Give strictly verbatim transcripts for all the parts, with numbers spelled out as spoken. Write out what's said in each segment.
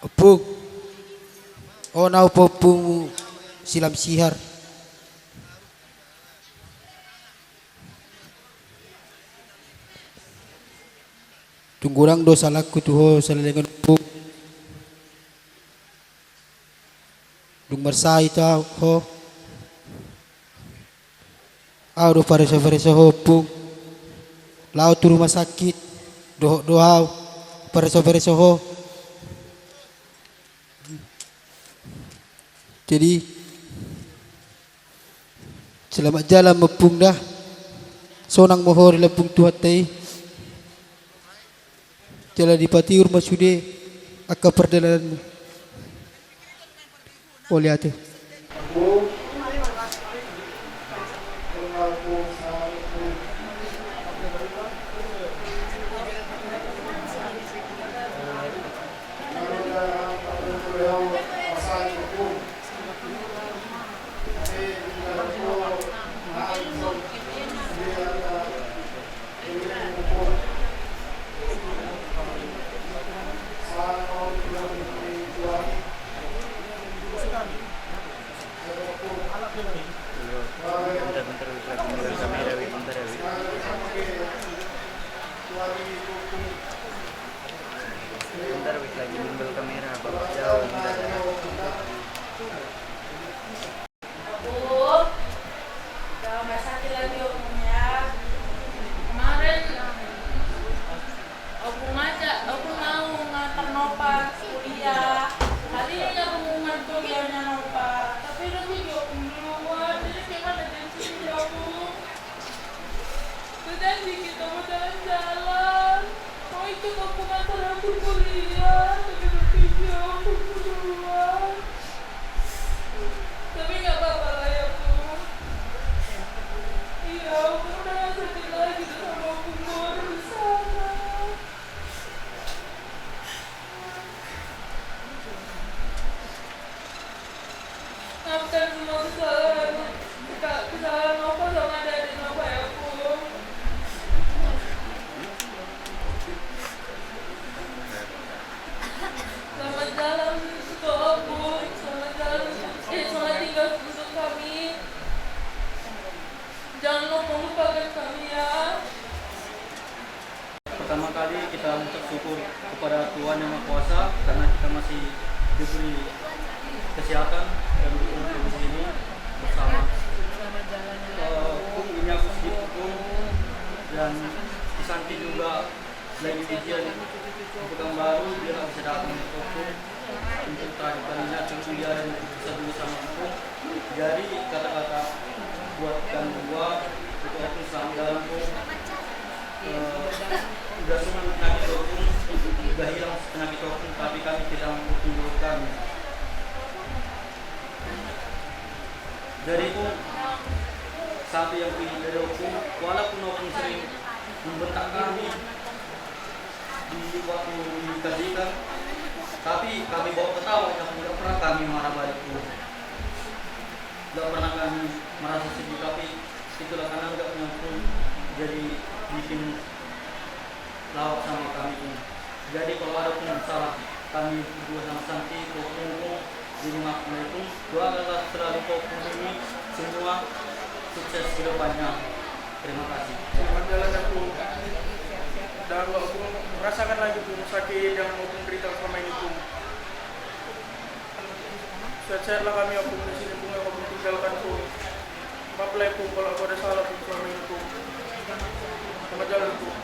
Ompung. On au pahompumu Silam Sihar. Tung godang do salangku tu ho saleleng on, Ompung. Dung marsahit au ho, au do pareso-pareso ho, Ompung. Laho tu rumah sakit dohot do au pareso-pareso ho. Jadi, selamat jalan ma, Ompung, da. Sonang ma ho di lambung Tuhanta i. Jala dipatiur ma sude angka pardalananmu. Mauliate. Bentar, bentar, wis, lagi ngimbal kamera, wis, bentar ya, wis. Bentar, wis, lagi ngimbal kamera, Bapak Jawa, bentar ya. Ompung, jangan main sakit lagi, Ompung, ya. Kemarin, Ompung aja, Ompung mau ngantar Nova kuliah. Hari ini aku mau ngantar kuliahnya Nova. Tapi udah video Ompung duluan, jadi gimana, jadi sedih aku. Udah janji kita mau jalan-jalan. Mau ikut Ompung ngantar aku kuliah, tapi udah video Ompung duluan. Tapi nggak apa-apa lah ya, Ompung. Iya, Ompung udah nggak sedih lagi tuh sama Ompung baru di sana. Maafkan semua kesalahan, kesalahan Nova sama adik-adik Nova ya, Ompung. Selamat jalan untuk Ompung, selamat jalan untuk, eh, selamat tinggal untuk kami. Jangan lupa lupakan kami ya. Pertama kali kita mengucap syukur kepada Tuhan Yang Maha Kuasa karena kita masih diberi kesehatan dan berkumpul di sini bersama. Eh, Ompung, ini aku sedih, Ompung, dan si Santi juga lagi ujian di Pekanbaru, dia nggak bisa datang, Ompung. Untuk terakhir kalinya, Ompung, dia ada yang bisa dulu sama Ompung. Jadi kata-kata buat kami dua itu, Ompung, selamat jalan, Ompung. Eh, udah sembuh penyakit Ompung, udah hilang penyakit Ompung, tapi kami kehilangan Ompung dulu kami. Jadi, Ompung, satu yang ingin dari Ompung, walaupun Ompung sering membentak kami di waktu dikasihkan, tapi kami bawa ketawa, tidak pernah kami marah balik, Ompung. Tidak pernah kami merasa sedih, tapi itulah karena nggak punya Ompung, jadi bikin lawak sama kami, Ompung. Jadi kalau ada pun salah kami berdua sama Santi, Ompung, Ompung, jadi maafkan, Ompung. Doakanlah selalu Ompung ini semua sukses ke depannya. Terima kasih. Selamat jalan ya, Ompung. Dan kalau Ompung merasakan lagi, Ompung, sakit, jangan Ompung cerita selama ini, Ompung. Sehat-sehatlah kami, Ompung, di sini, Ompung, yang Ompung tinggalkan, Ompung. Maaf lah, Ompung, kalau aku ada salah, Ompung, selama ini, Ompung. Selamat jalan, Ompung.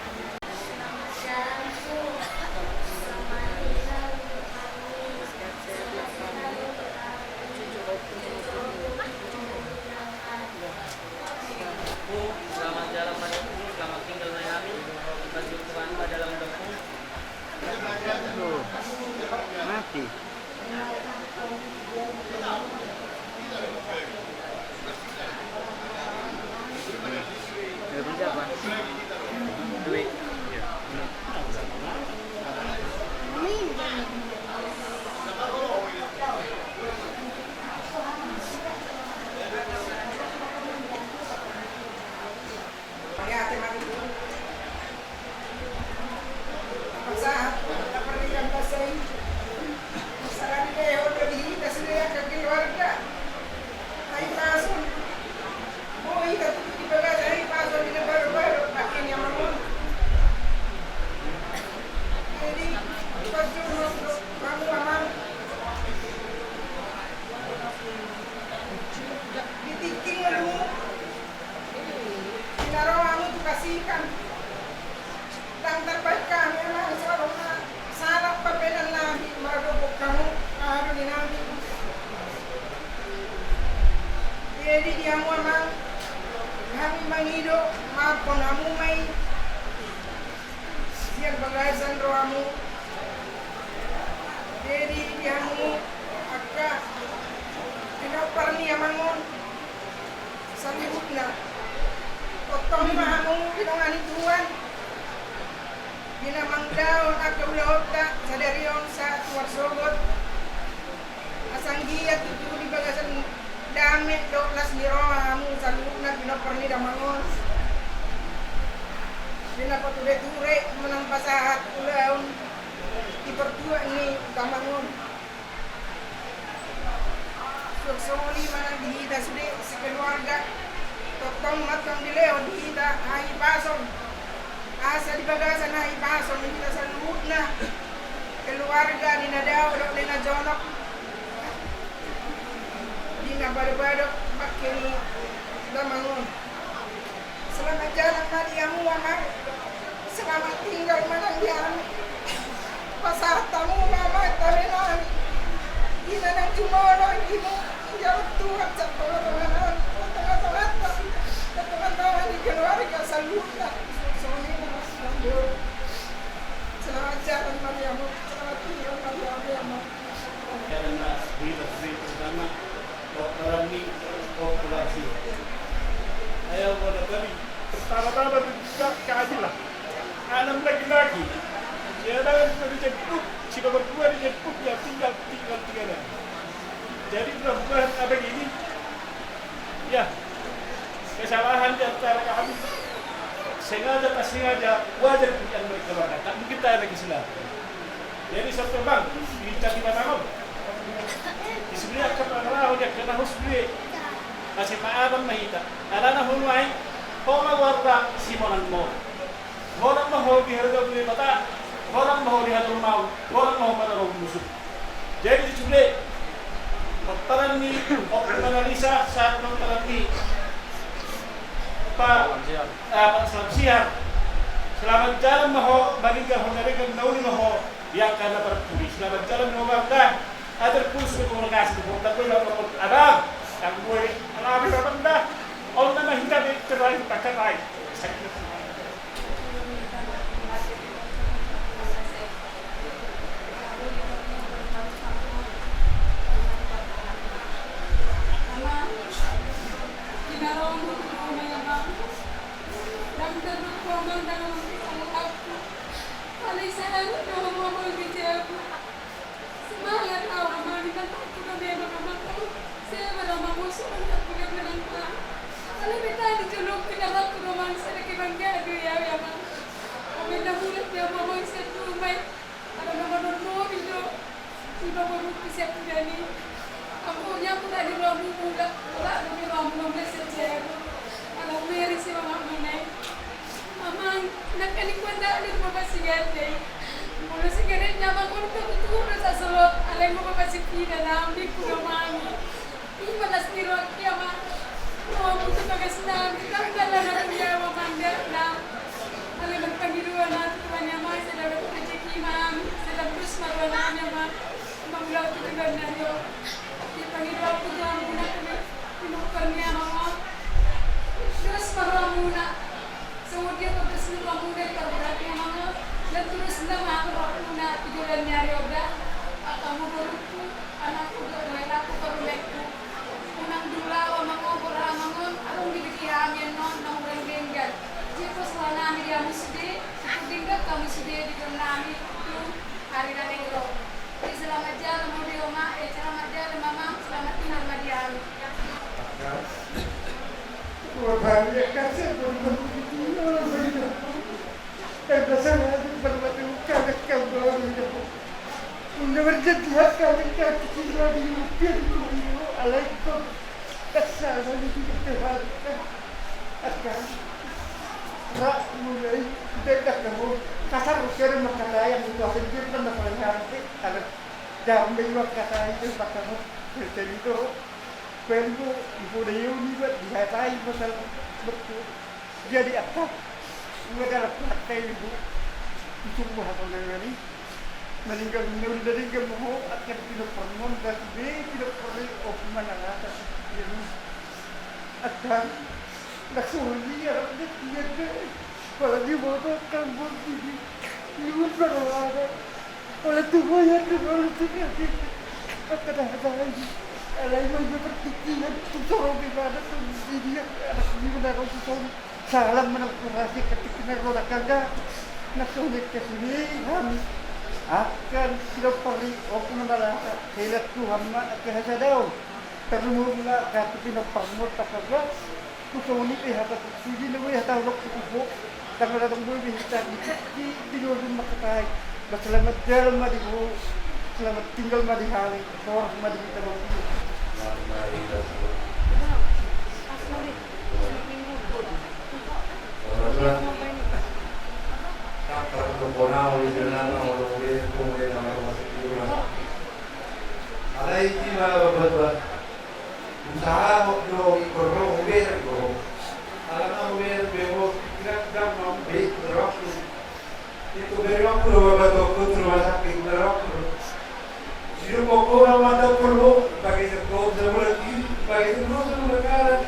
Ompung, selamat jalan, Ompung. Selamat tinggal, Nai, kami. Kita jumpa pada dalam, Ompung. Tuh, mati. Jadi di hamu amang, hami mangido, maafkon hamu ma i sian bagasan rohamu. Jadi di hamu angka pinompar ni amang on saluhutna, tongtong ma hamu didongani Tuhan di na mangulahon angka ulaonta sadari on sahat tu marsogot. Asa anggiat tutu di bagasan dame dohot las ni roha hamu saluhutna pinompar ni damang on, di na patureture manang pasahat ulaon di partuat ni damang on. Suang songon i ma nang di hita sude sekeluarga, tongtong ma antong dilehon di hita hahipason. Asa di bagasan hahipason hita saluhutna keluarga, di na dao dohot di na jonok, di na badobado bangke ni damang on. Selamat jalan ma di hamu amang. Selamat tinggal ma nang di hami. Pasahat hamu ma amang tabe nami, di na naeng jumolo anggimu. Jalo Tuhan sian tongatonga nami, tongatonganta, tongatonga ni keluarga saluhutna. Songon i ma. Selamat jalan ma di hamu. Selamat tinggal ma di hamu amang. Karena berita sendiri pertama, pomparan ni populasi. Ayo, mau dapat ni. Pertama-tama itu juga keadilan. Anak laki-laki. Ya, dan itu dijemput, si nomor dua dijemput, ya tinggal, tinggal tiga dan. Jadi, perempuan apa gini? Ya, kesalahan di antara kami. Sengaja, tak sengaja, wajar pilihan mereka, tak mungkin tak ada kesalahan. Jadi satu bang, di tadi batang on. Di sude angka pangarahut, di angka na hos sude. Masih maaf ma hita. Alana hulu ai, ho ma warga si monang mo. Monang ma ho di hadapan Debata, monang ma ho di hadapan mau, monang ma ho pada roh musuh. Jadi di sude, pomparan ni, pomparan ni sa, sahat pomparan ni. Pak, eh, Pak Salam Siar. Selamat jalan ma ho, maninggalhon na denggan na uli ma ho. Di angka na parpudi, selamat jalan ma ho bangga. Atur pulus ma ho, makasih tu ho, tak boleh lapor abang. Tak boleh, alami abang dah. On nama hita di cerai, tak cerai. Semangat au amang, inang aku do memang amang. Saya berama musuh, aku do menang. Kalau kita di julung, kita aku do mang, saya kebanggaan do ya, ya mang. Kami dah mulai dia ngomong saya tuh, mai. Ada nama non mori do. Iba baru bisa kudani. Ampunya aku tadi romu mula, mula demi romu mula sejago. Kalau meri si mama menai. Amang, nak kani kuanda ada di baba sigate. Mulu sigate nyamang untuk tutur dosa selot. Alai mau baba si pina nami kuda mami. Ima las ni roha ki amang. Roha mutu bagas nami, tanggal lana dunia mamandakna. Ale marpangidoan nami tu Tuhan i amang, sada dapat rejeki ma nami, sada terus ma roha nami amang. Amang ulau tu Tuhan nami o. Di pangidoan ku tu amang na kami, di mukar ni amang o. Terus ma roha muna. Songon dia pabes ni rohamuna di parberat ni amang o, dan terus na ma rohamuna di jalan ni ari oda, angka mu borungku, anakku dohot lae laku parumaenku. Unang dula amang o, borhat amang on, adong di bege hami annon na hurang denggan. Jepos roha nami di hamu sude, jepos denggan hamu sude di jalan nami tu ari na naeng ro. Selamat jalan ma di hamu, eh, selamat jalan ma amang, selamat tinggal ma di hami. Kasar, kira makatai yang itu asal dia kan dapat yang ada. Jam dua kata itu pakai mau cerita itu. Pembo ibu dayu ni buat dihatai pasal betul. Jadi apa? Gua dalam partai ibu. Itu gua apa namanya? Meninggal meninggal meninggal mau akan pindah permon dan be pindah perlu oh mana atas dia ni. Akan, na soni anak dia dia. Pala diboto kan boti di luar berada. Pala tu boya tu pala tu kan. Akan ada lagi. Alai mau berpikiran tu sorong di mana tu dia anak dia nak tu sorong. Salam menang kurasi ketik na roda kangga. Na soni kesini hami. Akan tidak perlu aku mendalam. Helat Tuhan ma akan hasadaon. Tarlumobi ma, kati pinompar muna tangkas. Tu soni pe hata tu sidi na boi hata holok tu kubo. Tangkas datang boi be hita di di di luar rumah katai. Ba selamat jalan ma di ho. Selamat tinggal ma di hami. Horas ma di hita bangku. Alai di ma babat. Usaha ho do ingkon ro ho bereng do. Alana ho bereng be ho, kira kira mau be berwaktu. Itu berwaktu do babat ho tu rumah sakit berwaktu. Sido pokok nama ada perlu pakai sepuluh sebulan ini, pakai sepuluh sebulan karet.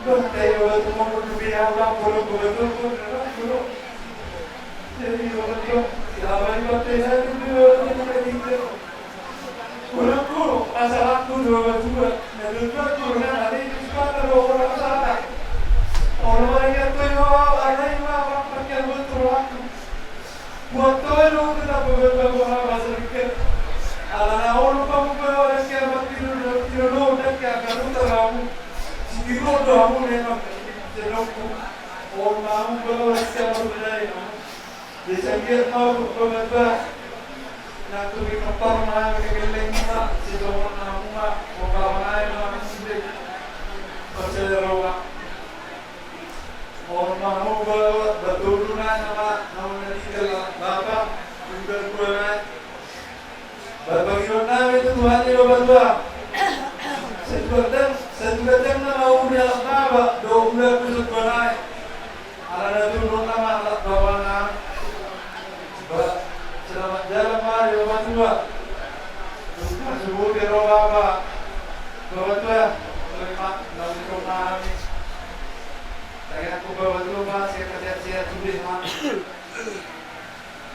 Bah, saya babat ho mau berwaktu, babat ho berwaktu. Jadi babat ho, selama ini babat saya itu babat ho. Ulang ku, masalahku dua dua. Na dua dua ku na hari di sepatu dua orang sana. Orang lain yang tuh yo, ada yang apa pakai buat aku. Buat tuh lu tetap beberapa bahasa sedikit. Ala na orang kamu bawa orang siapa tidur tidur lo dan kayak kamu terlalu. Tidur doang memang. Sedokku. Orang kamu bawa siapa berani. Di sangkir mau babat bah. Nang tu binompar ma kekeleng ma, si dongan namu ma, boka ma nae ma namu sude. Parsele roha. Orang ma ho ba batolu nae nama, nama na di kala bapa, uda dua nae. Bapa giro nae itu Tuhan ni babat bah. Setugatang, setugatang nama uda bapa, do uda kusut dua nae. Ala na turun nama anak bawana. Ba, selamat jalan ma di bapak tua. Subuh di roha apa? Bapak tua, terima kasih kami. Tanya aku bapak tua ma, sehat-sehat sudah ma.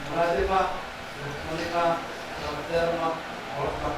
Makasih ma. Terima kasih ma. Selamat jalan ma. Horas ma.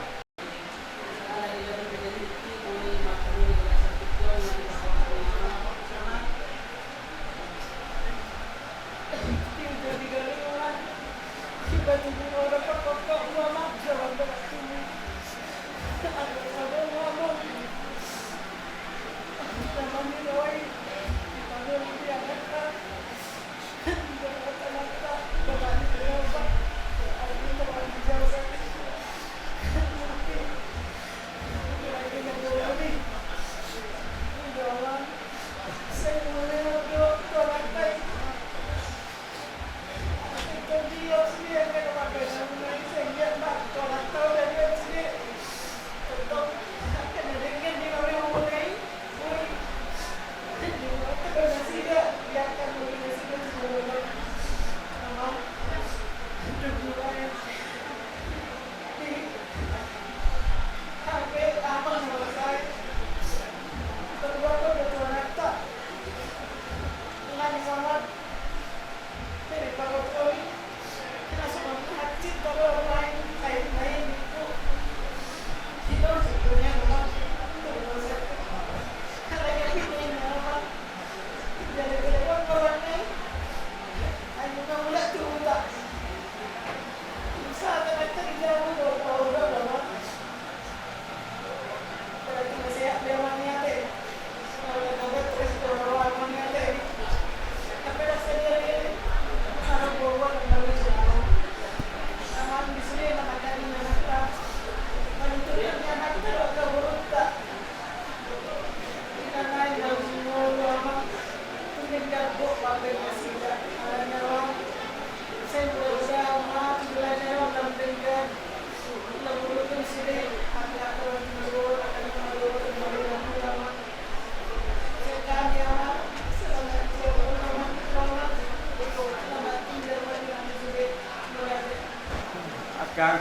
Akan.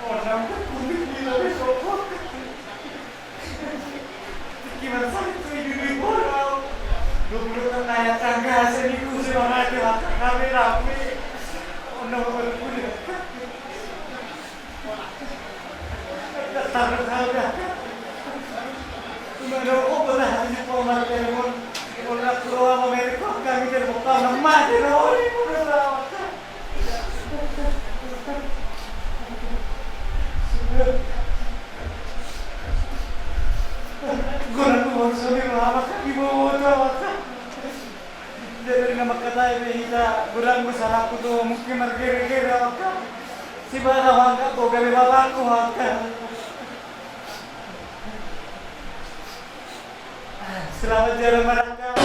Oh, nampak kulit di dalam sokot. Gimana sakit tu ibu-ibu orang? Dua puluh tahun ayah tangga seni kusi mangati mata kami rapi. Ono berpuluh. Datang ke sana. Mana kau pernah hanya kau mati telepon? Kau nak keluar mau beri kau kami telepon kau nama telepon ini pun rawat. Godang do molo songon i roha maka diboto maka. Jadi na mangkatai be hita godang do salahku do mungkin margere-gere maka. Sibana mangka boga be bapakku maka. Selamat jalan merangkak.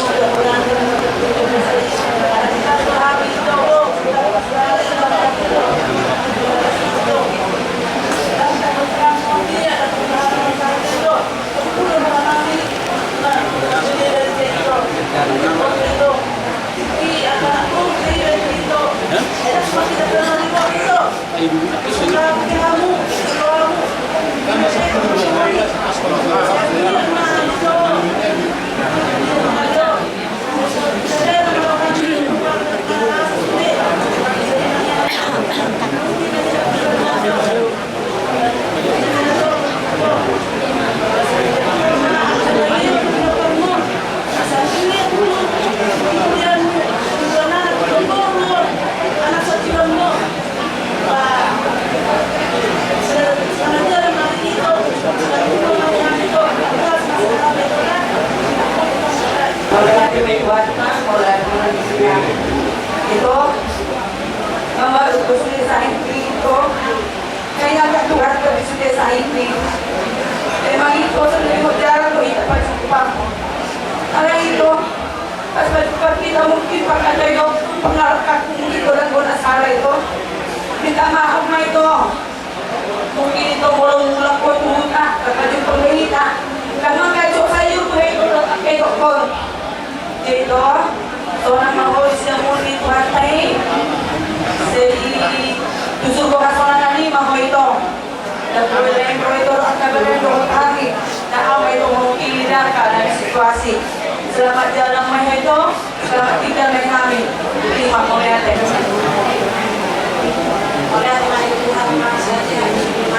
Ito, nomor utus ni sahit ito. Kaya ka Tuhan ka di sude sahit ni. Memang ito sendiri mo jarang mo ito pajumpa. Alai ito, pas pajumpa hita mungkin pakajai do pengalahkanku mungkin godang do na sala ito. Minta maaf ma ito. Mungkin ito molo mulak ho tu huta, takajumpa do hita. Karena kacok sayur tu hita, takajumpa ho. Jadi ito, sonang ma ho siamun ni Tuhanta i. Jadi tusuk ho hasonangan i ma ho ito. Dan boleh lain ho ito, angka bereng ho hami. Na au ma ito mungkin di angka dari situasi. Selamat jalan ma ho ito. Selamat tinggal dari kami. Terima, mauliate. Mauliate dari Tuhan, mauliate dari Tuhan.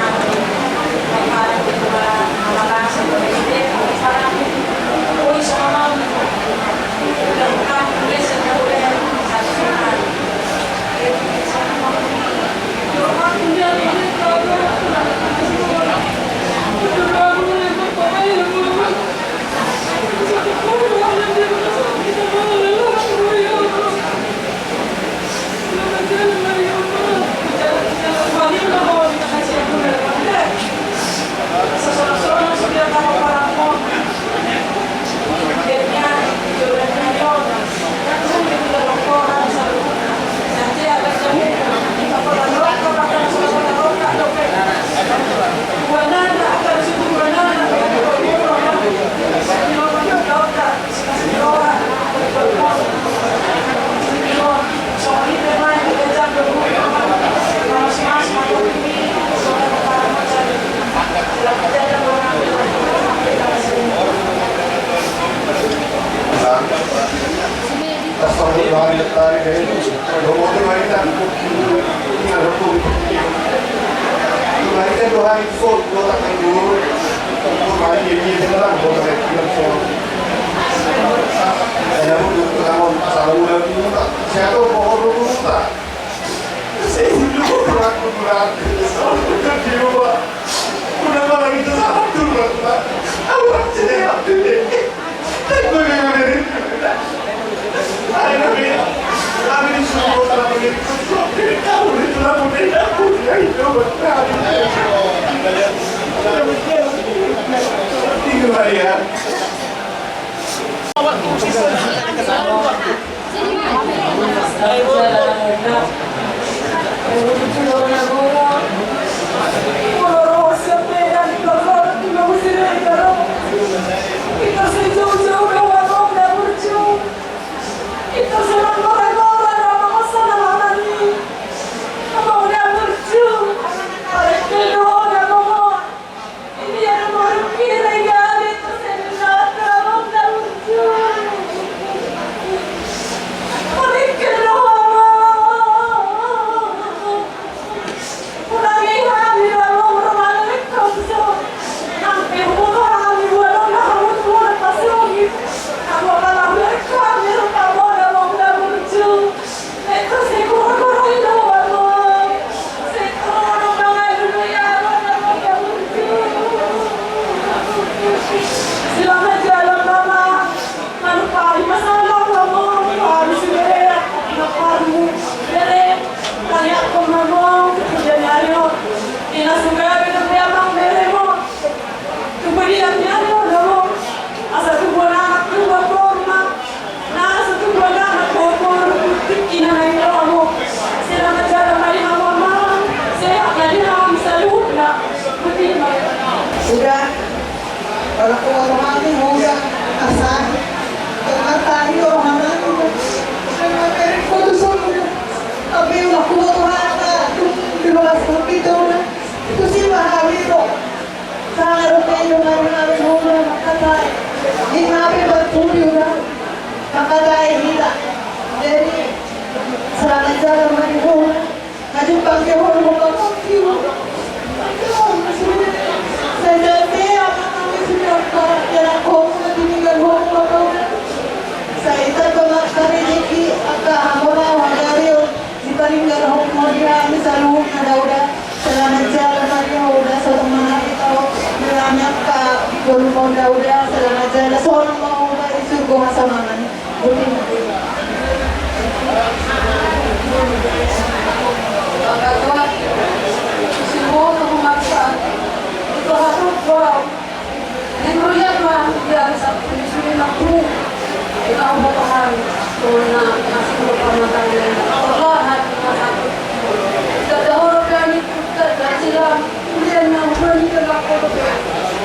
Tusi ma hami do. Sanga dope i do hami hami hona mangkatai. Ingape batu di uda. Mangkatai hita. Jadi selamat jalan ma di hona. Ngaji pangke hona hona kaki. Saya jadi apa kami sudah apa. Jalan hona di minggu hona. Saya itu cuma cari rezeki. Apa hamba mau dari Diparinggalhon Ho di hami saluhutna dauda, selamat jalan ma di ho da, songon i ma hita ho di hami angka dolok ho dauda, selamat jalan, sonang ma ho da di surgo hasamangan. Boti ma. Angka tuan, siboto humaksa, itu harus wow. Di proyek ma, di hari Sabtu di sini mampu. Kita udah paham. Karena masih belum pernah tahu. Perlahan, kita satu. Kita dahulu berani, kita silam. Kemudian yang berani kita lapor.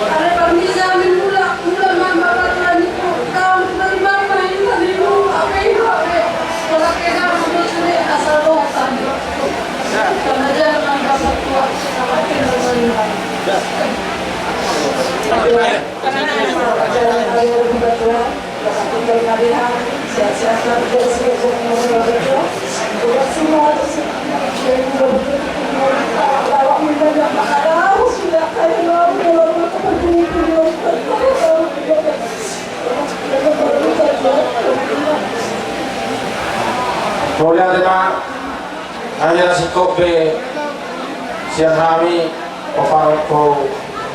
Ada permisi, amin, mula, mula, mama, peraturan itu. Kamu dari mana, ini dari lu, apa itu, apa? Kalau kita, asal doa tadi. Mauliate ma. Akhirna singkop be sian hami. Opa, opa,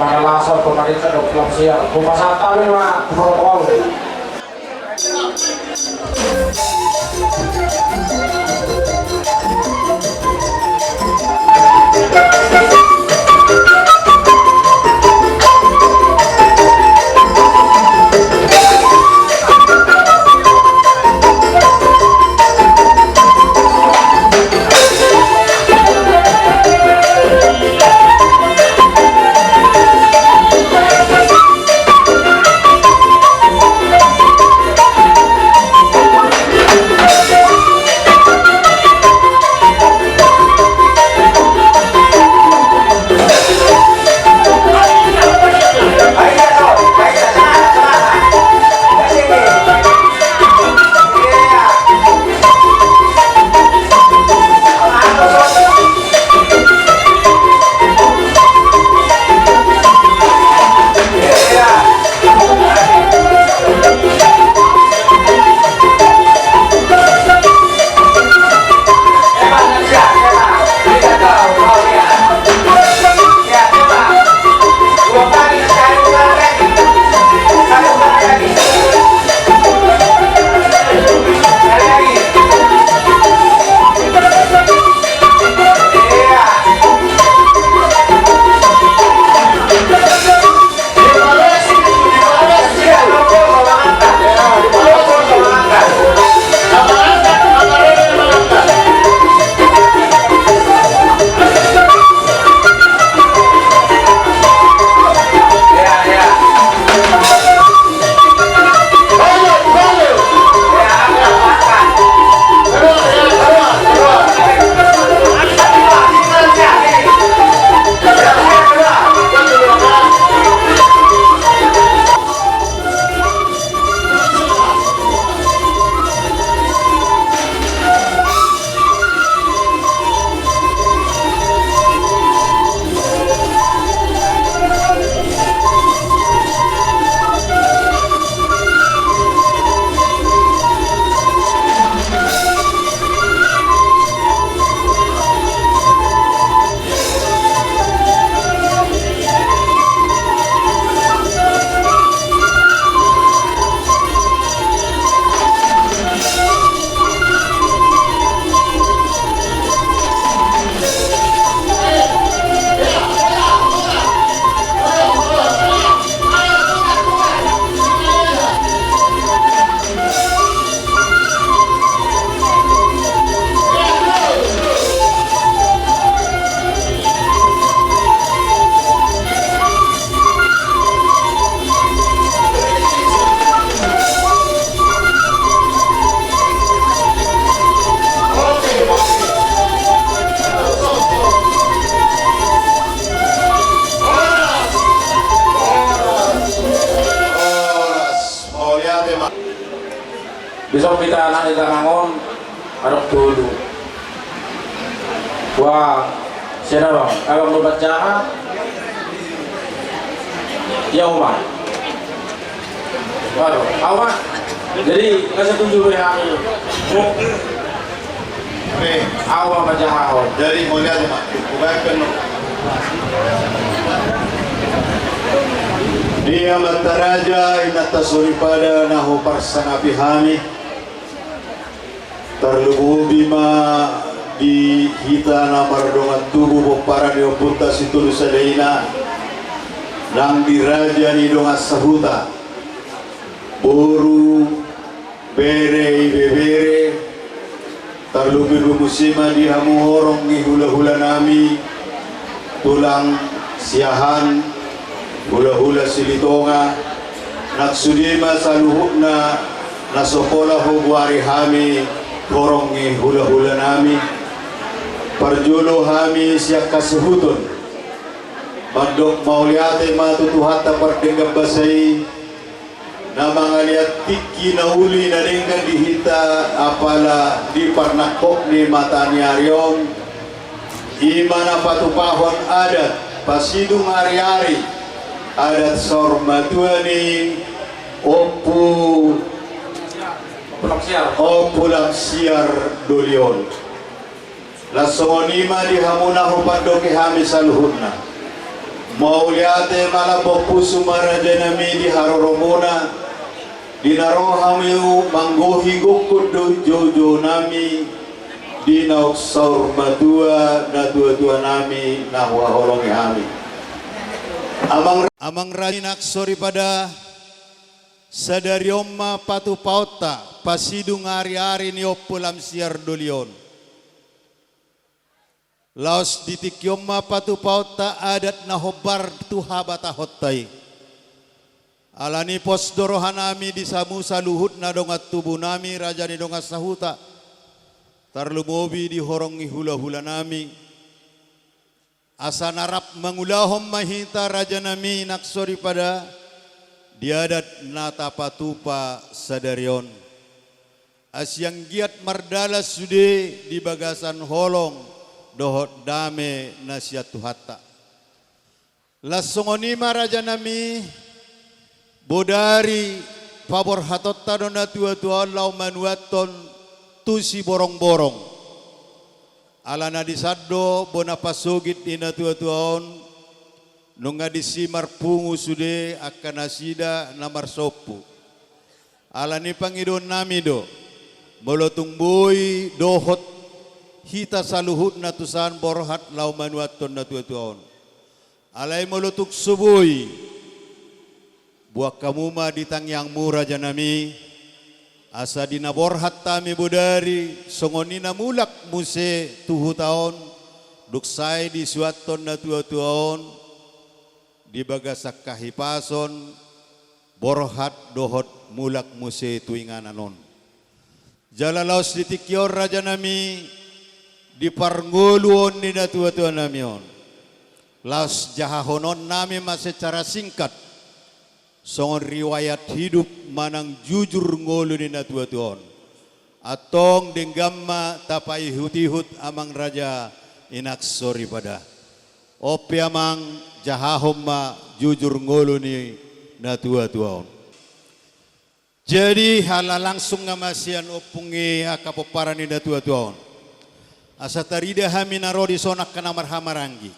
mana lasa, opa, marita, opa, siap. Opa, santabi ma protokol. Dison hita anak ni tangan on, adong tolu. Wah, siapa bang? Abang Bapak Jaha. Ya, Uma. Waduh, Uma. Jadi, nggak setuju be hami. Be. Awa ma jahahon. Jadi, mauliate ma. Ubahen no. Di amanta raja, inanta soripada na huparsangapi hami. Tarlumobi ma di hita na mardongan tubu pomparan ni ompunta Sitolusadaina, nang di raja ni dongan sahuta, boru, bere, ibebere, tarlumobi muse ma di hamu horong ni hulahulanami, tulang Siahaan, hulahula Silitonga, nang sude ma saluhutna na so pola hugoari hami horong ni hulahulanami. Parjolo hami sian hasuhuton mandok mauliate ma tu Tuhanta pardenggan basa i, na mangalean tingki na uli na denggan di hita, apala di parnangkok ni mata ni ari on, i ma na patupahon adat pasidung ariari, adat saur matua ni Ompu, Ompu Lamsiar. Ompu Lamsiar doli on. Laos songon i ma di hamu na hupandoki hami saluhutna. Mauliate ma lambok pusu ma rajanami di haroromuna, di na ro hamu manggohi gokhon dohot joujounami, di naung saur matua natuatuanami na huhaholongi hami. Amang, amang raja nang soripada, sadari on ma patupaonta pasidung ariari ni Ompu Lamsiar doli on. Laos di tingki on ma patupaonta adat na hombar tu habatahonta i. Alani pos do rohanami di hamu saluhutna dongan tubunami, raja ni dongan sahuta, tarlumobi di horong ni hulahulanami, asa na rap mangulahon ma hita rajanami nang soripada di adat na tapatupa sadari on. Asi anggiat mardalan sude di bagasan holong dohot dame na sian Tuhanta. Laos songon i ma rajanami, bodari paborhatonta do natuatua on laho manuathon tusi borongborong. Ala na disan do bona pasogit ni natuatua on, nunga disi marpungu sude angka nasida na marsompu. Alani pangidoannami do, molo tung boi dohot hita saluhutna tusan borhat laho manuathon natuatua on. Alai molo tung so boi, boan hamu ma di tangiangmu rajanami, asa di na borhat hami bodari songon i na mulak muse tu huta on, dung sae disuathon natuatua on, di bagasan hahipason, borhat dohot mulak muse tu inganan on. Jala laos di tingki on rajanami, di parngoluon ni natuatuanami on, laos jahahononnami ma secara singkat songon riwayat hidup manang jujur ngolu ni natuatua on. Antong denggan ma tapaihutihut amang raja i nang soripada. On pe amang, jahahon ma jujur ngolu ni natuatua on. Jadi, ala langsung nama sian ompung i angka pomparan ni natuatua on. Asa tarida hami na ro dison angka na marhahamaranggi.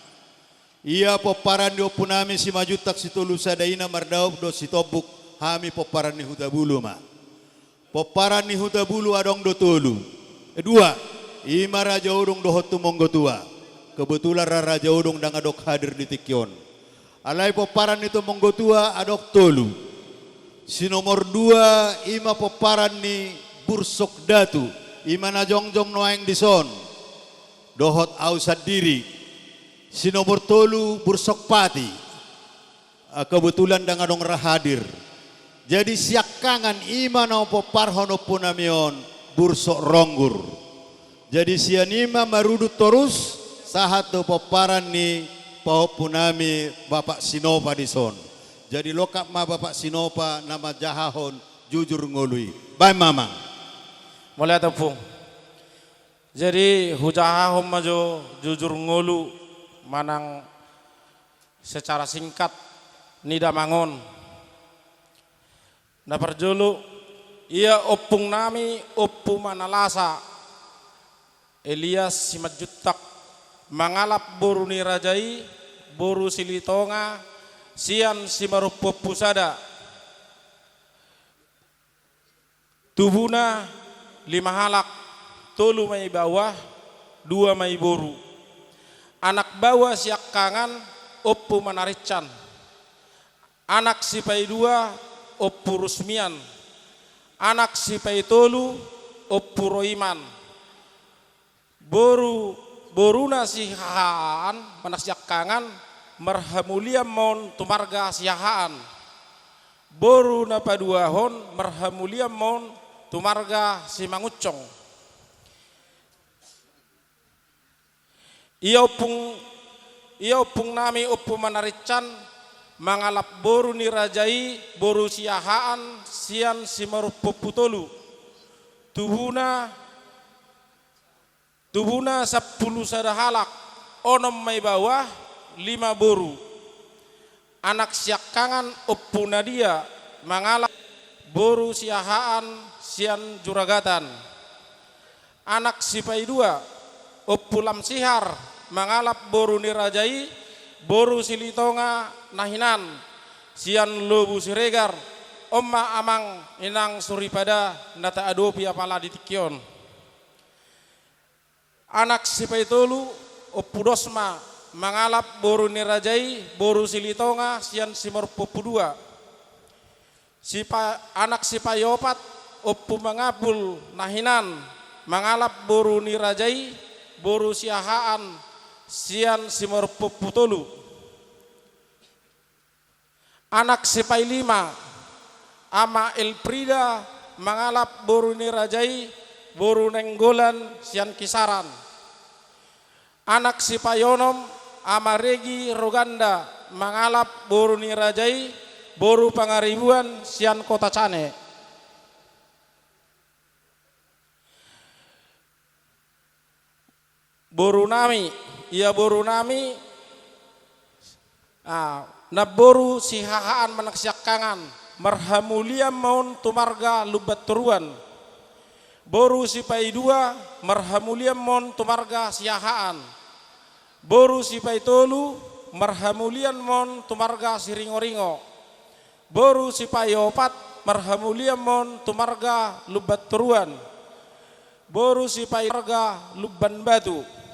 Ia pomparan ni ompunami Simanjuntak Sitolusadaina Mardaup dohot Sitombuk, hami pomparan ni Hutabulu ma. Pomparan ni Hutabulu adong do tolu. Eh, dua. I ma Raja Odong dohot Tumonggotua. Kebetulan ra Raja Odong ndang adong hadir di tingki on. Alai pomparan ni Tumonggotua adong tolu. Si nomor dua i ma pomparan ni Bursok Datu, i ma na jongjong nuaeng dison. Dohot au sandiri. Si nomor tolu Bursok Pati. Ah, kebetulan ndang adong ra hadir. Jadi siangkangan i ma na pomparhon ompunami on Bursok Ronggur. Jadi sian i ma marudut torus sahat tu pomparan ni pahompunami Bapak Sinopa dison. Jadi longkap ma Bapak Sinopa na manjahahon jujur ngolu i. Baen ma amang. Mauliate, Ompung. Jadi, hujahahon ma jo jujur ngolu manang secara singkat ni damang on. Na parjolo, ia ompung nami Ompu Manalasa, Elias Simanjuntak, mangalap boru ni raja i, boru Silitonga, sian Simarompuompu sada. Tubuna lima halak, tolu ma i baoa, dua ma i boru. Anak baoa siangkangan, Ompu Manarincan. Anak sipaidua, Ompu Rusmian. Anak sipaitolu, Ompu Roiman. Boru, boruna Sihahaan, manang siangkangan, marhamulian ma on tu marga Sihahaan. Boru na paduahon, marhamulian ma on tu marga Simangunsong. Ia ompung, ia ompung nami Ompu Manarincan, mangalap boru ni raja i, boru Sihahaan, sian Simarompuompu tolu. Tubuna, tubuna sampulu sada halak, onom ma i baoa, lima boru. Anak siangkangan Ompu Nadia, mangalap boru Sihahaan, sian Juragatan. Anak sipaidua, Ompu Lamsihar, mangalap boru ni raja i, boru Silitonga na hinan, sian Lobu Siregar. On ma amang inang soripada na taadopi apala di tingki on. Anak sipaitolu, Ompu Dosma, mangalap boru ni raja i, boru Silitonga, sian Simarompuompu dua. Sipa-, anak sipaiopat, Ompu Mangapul na hinan, mangalap boru ni raja i, boru Sihahaan, sian Simarompuompu tolu. Anak sipailima, Ama Elfrida, mangalap boru ni raja i, boru Nainggolan, sian Kisaran. Anak sipaionom, Ama Regi Roganda, mangalap boru ni raja i, boru Pangaribuan, sian Kota Cane. Boru nami, ia boru nami, ah, namboru Sihahaan manang siangkangan, marhamulian ma on tu marga Lumbantoruan. Boru sipaidua, marhamulian ma on tu marga Sihahaan. Boru sipaitolu, marhamulian ma on tu marga Siringoringo. Boru sipaiopat, marhamulian ma on tu marga Lumbantoruan. Boru sipai-, marga Lumbanbatu.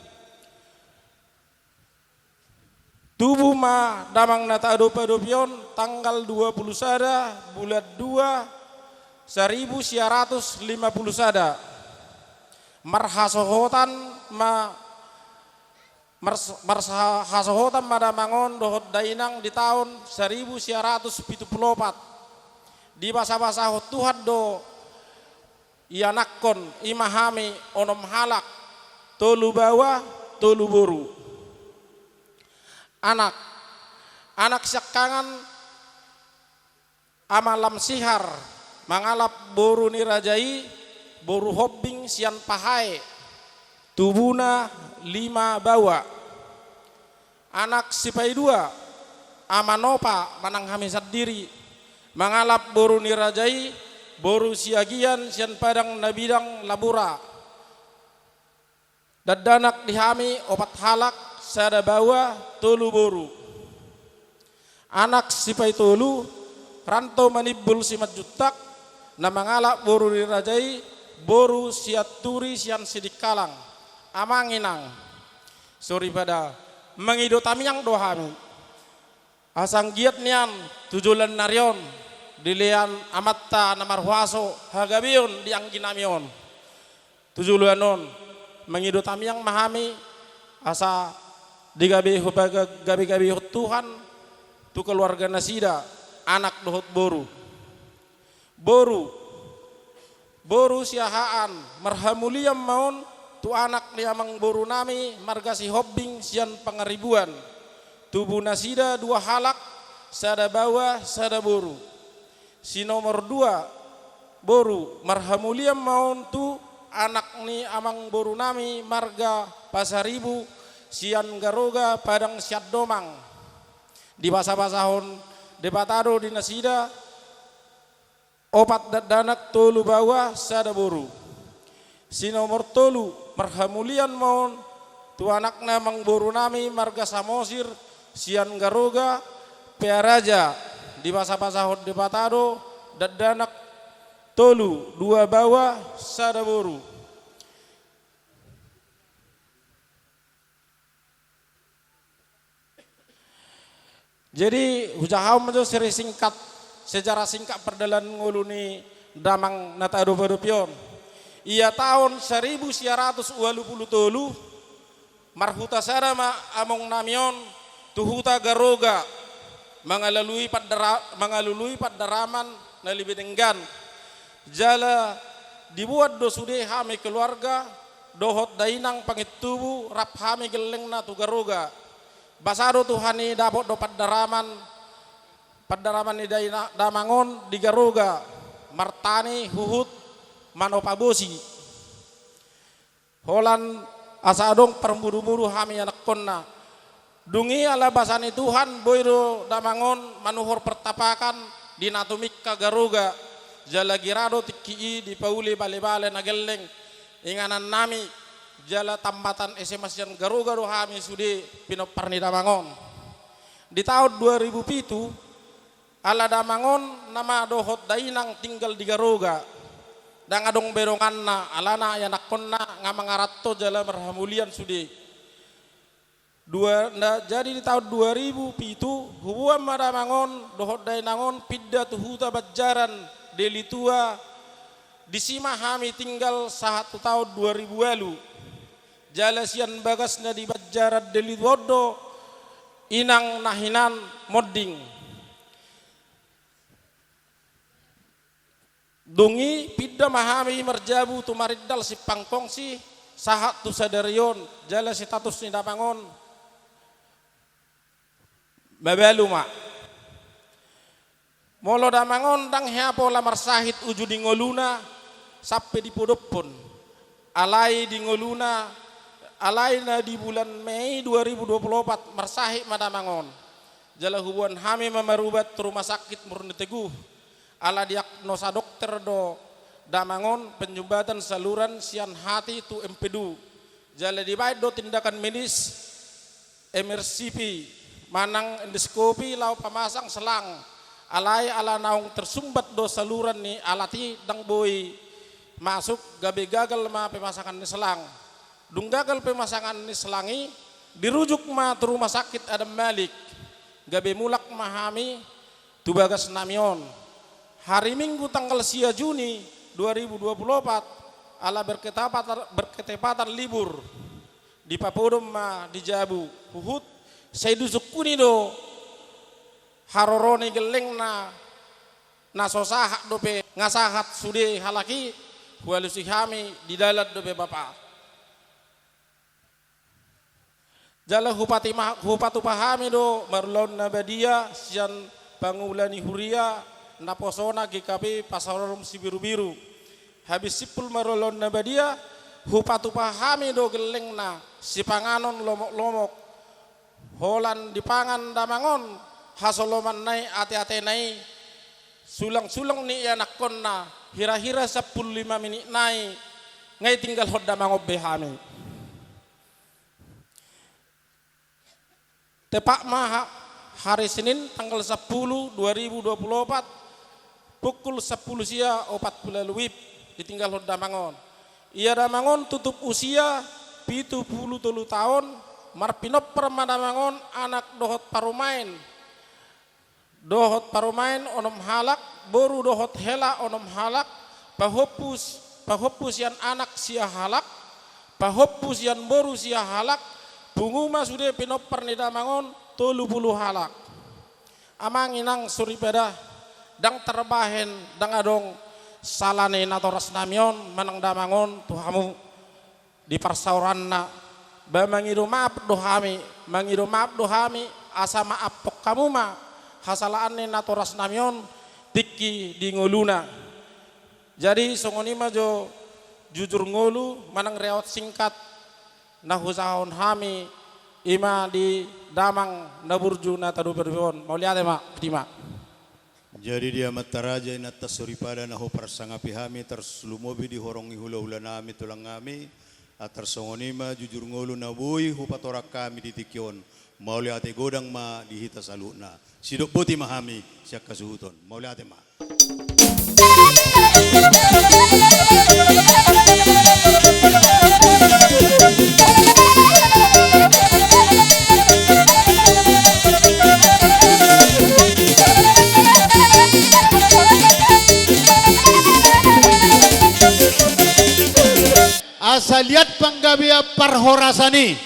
Tubu ma damang na taadopadopi on tanggal dua pulu sada bulan dua, saribu sia ratus lima pulu sada. Marhasohotan ma Mars-, marsa-, hasohotan ma damang on dohot dainang di taon saribu sia ratus pitu pulu opat. Dibasabasahon Tuhan do ianakhon, i ma hami onom halak, tolu baoa, tolu boru. Anak, anak siangkangan, Ama Lamsihar, mangalap boru ni raja i, boru Hombing sian Pahae, tubuna lima baoa. Anak sipaidua, Ama Nopa manang hami sandiri, mangalap boru ni raja i, boru Siagian sian Padang Nabidang Labura. Dakdanak di hami opat halak, sada baoa, tolu boru. Anak sipaitolu, Rantau Manimbul Simanjuntak, na mangalap boru ni raja i, boru Sianturi sian Sidikalang. Amang inang soripada, mangido tangiang do hami. Asa anggiat nian tu joloan ni ari on, dilehon Amanta na marhuaso hagabeon di anggi nami on. Tu joloan on, mangido tangiang ma hami, asa digabeho-, baga-, gabegabehon Tuhan tu keluarga nasida, anak dohot boru. Boru, boru Siahaan, marhamulian ma on tu anak ni amangboru nami marga Sihombing sian Pangaribuan. Tubu nasida dua halak, sada baoa, sada boru. Si nomor dua, boru, marhamulian ma on tu anak ni amangboru nami marga Pasaribu sian Garoga Padang Siandomang. Dibasabasahon Debata do di nasida opat dakdanak, tolu baoa, sada boru. Si nomor tolu, marhamulian ma on tu anakna amangboru nami marga Samosir sian Garoga Pearaja. Dibasabasahon Debata do dakdanak tolu, dua baoa, sada boru. Jadi, hujahahon ma jo seri singkat, sejarah singkat pardalanan ngolu ni damang na tadopadopi on. Ia taon saribu sia ratus ualu pulu tolu, marhuta sada ma among nami on tu huta Garoga, mangalului pandara-, mangalului pandaraman na lebih denggan. Jala dibuat do sude hami keluarga dohot dainang pangintubu rap hami gellengna tu Garoga. Basa do Tuhan i dapot do pandaraman, pandaraman ni daina-, damang on di Garoga, martani huhut manopa bosi. Holan asa adong parmudumudu hami anakkonna. Dung i ala basa ni Tuhan boi do damang on manuhor partapakan di na tumingka Garoga, jala gira do tingki i dipauli balebale na gelleng inganan nami, jala tambatan S M A sian Garoga do hami sude pinompar ni damang on. Di taon dua ribu pitu, ala damang on nama dohot dainang tinggal di Garoga. Ndang adong be donganna, alana ianakkonna nga mangaranto jala marhamulian sude. Dua, na, jadi di taon dua ribu pitu, huboan ma damang on dohot dainang on pinda tu huta Banjaran, Deli Tua, disi ma hami tinggal sahat tu taon dua ribu ualu. Jala sian bagasna di Banjaran Deli Tua on do inang na hinan monding. Dung i pinda ma hami marjabu tu Marindal Simpang Kongsi sahat tu sadari on, jala status ni damang on mabalu ma. Molo damang on ndang hea pola marsahit uju di ngoluna sampe dipodophon. Alai di ngoluna, alai na di bulan Mei dua ribu dua puluh opat marsahit ma damang on. Jala huboan hami ma marubat tu rumah sakit Murni Teguh. Ala diagnosa dokter do damang on penyumbatan saluran sian hati tu empedu. Jala dibaen do tindakan medis M R C P manang endoskopi laho pamasang selang. Alai ala naung tersumbat do saluran ni alat i ndang boi masuk, gabe gagal ma pemasangan ni selang. Dung gagal pemasangan ni selang i, dirujuk ma tu rumah sakit Adam Malik. Gabe mulak ma hami tu bagas nami on. Hari Minggu tanggal sia Juni dua ribu dua puluh opat, ala berketepatan, berketepatan libur, dipapodom ma di jabu. Huhut sai disungkuni do haroro ni gellengna, na so sahat dope nga sahat sude halak i, hualusi hami di dalan dope bapa. Jala hupati ma-, hupatupa hami do marulaon na badia sian pangula ni huria naposona G K P Pasar Orom Sibirubiru. Habis simpul marulaon na badia, hupatupa hami do gellengna sipanganon lomok-lomok. Holan dipangan damang on hasolomanna i, ate-atena i, sulang-sulang ni ianakkonna, hira-hira sampulu lima minit nai nga i tinggalhon damang on be hami. Tepat ma ha-, hari Senin tanggal sampulu dua ribu dua puluh opat, pukul sampulu sia opat pulu ualu WIB ditinggalhon damang on. Ia damang on tutup usia pitu pulu tolu taon, marpinompar ma damang on anak dohot parumaen. Dohot parumaen onom halak, boru dohot hela onom halak, pahompu s-, pahompu sian anak sia halak, pahompu sian boru sia halak, pungu ma sude pinompar ni damang on tolu pulu halak. Amang inang soripada, ndang tarbahen, ndang adong sala ni natoras nami on manang damang on tu hamu di parsaoranna, ba mangido maaf do hami, mangido maaf do hami, asa maaphon hamu ma hasalaan ni natoras nami on tingki di ngoluna. Jadi songon i ma jo Jujur ngolu manang reot singkat na hujahahon hami, i ma di damang na burju na tadope-dope on. Mauliate ma, Piti ma. Jadi di amanta raja, inanta soripada na huparsangapi hami, tarlumobi di horong ni hula-hula nami, tulang nami, antar songon i ma jujur ngolu na boi hupatorang hami di tingki on. Mauliate godang ma di hita saluhutna. Sidok boti ma hami sian hasuhuton. Mauliate ma. Asa liat panggabean parhorasan i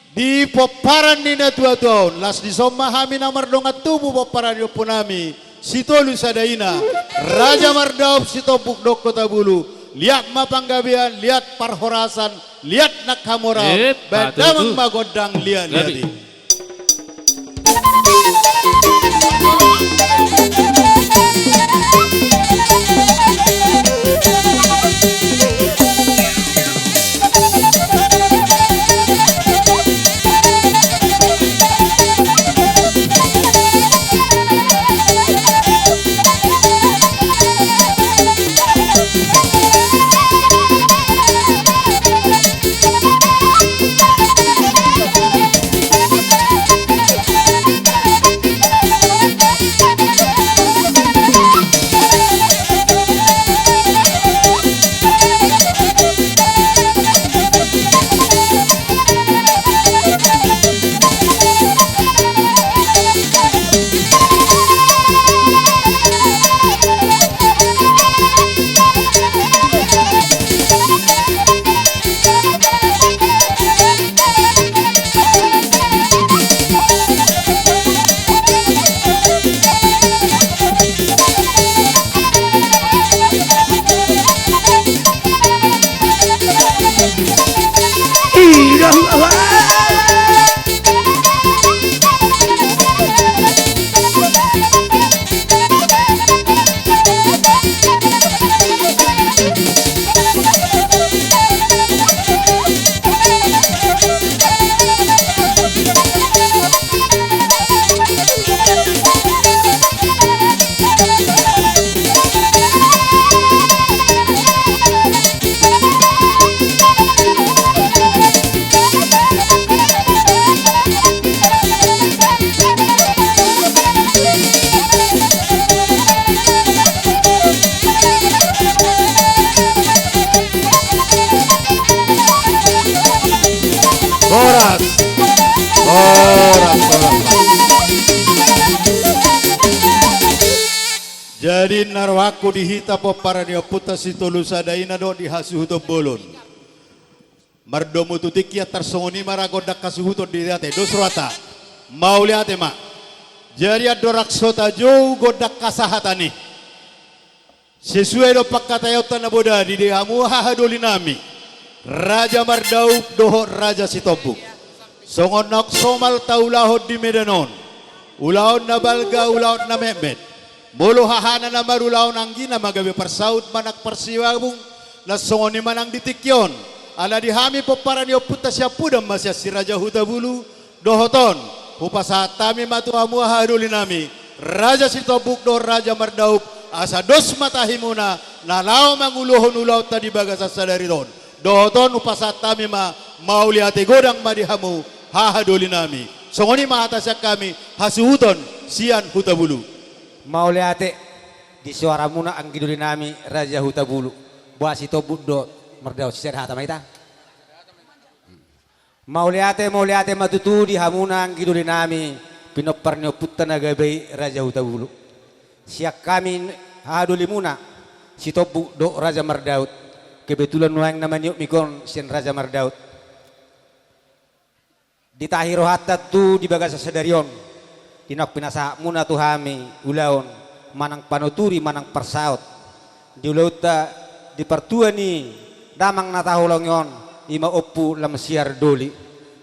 di pomparan ni natua-tua on. Las dison ma hami na mardongan tubu pomparan ni ompunami Sitolu Sada Ina, Raja Mardaup, Sitombuk dohot Hutabulu. Liat ma panggabean, liat parhorasan, liat nang hamoraon. Baen damang ma gondang liat-liat i. Horas. Horas, horas. Jadi na rohangku di hita pomparan ni ompunta Sitolu Sada Ina dohot di hasuhuton bolon. Mardomu tu tingki, antar songon i ma ra gondang hasuhuton di hita ate. Dos rohanta. Mauliate ma. Jadi andorang so tajou gondang hasahatan i, sesuai do pangkataionta na bodari, di hamu hahadolinami, Raja Mardaup dohot Raja Sitombuk, songon naung somal taulahon di Medan on, ulaon na balga, ulaon na metmet. Molo hahana na marulaon anggina ma gabe parsaut manang parsiabung, na songon i ma nang di tingki on. Ala di hami pomparan ni ompunta Siampudan ma sian Si Raja Hutabulu, dohot on, hupasahat hami ma tu hamu hahadolinami, Raja Sitombuk dohot Raja Mardaup, asa dos ma tahimuna na laho manguluhon ulaonta di bagasan sadari on. Dohot on hupasahat hami ma, mauliate godang ma di hamu hahadolinami. Songon i ma hata sian hami, hasuhuton sian Hutabulu. Mauliate di soaramuna anggi dolinami Raja Hutabulu. Boha Sitombuk dohot Mardaup, sisada hata ma hita. Mauliate, mauliate ma tutu di hamuna anggi dolinami, pinompar ni ompunta na gabe i Raja Hutabulu. Sian hami hahadolimuna, Sitombuk dohot Raja Mardaup, kebetulan nuaeng na maniop ma ingkon sian Raja Mardaup. Ditahi rohanta tutu di bagasan sadari on, di naung pinasahatmuna tu hami ulaon, manang panuturi, manang parsaut. Di ulaonta di partua ni damang na taholongi on, i ma Ompu Lam Siar Doli.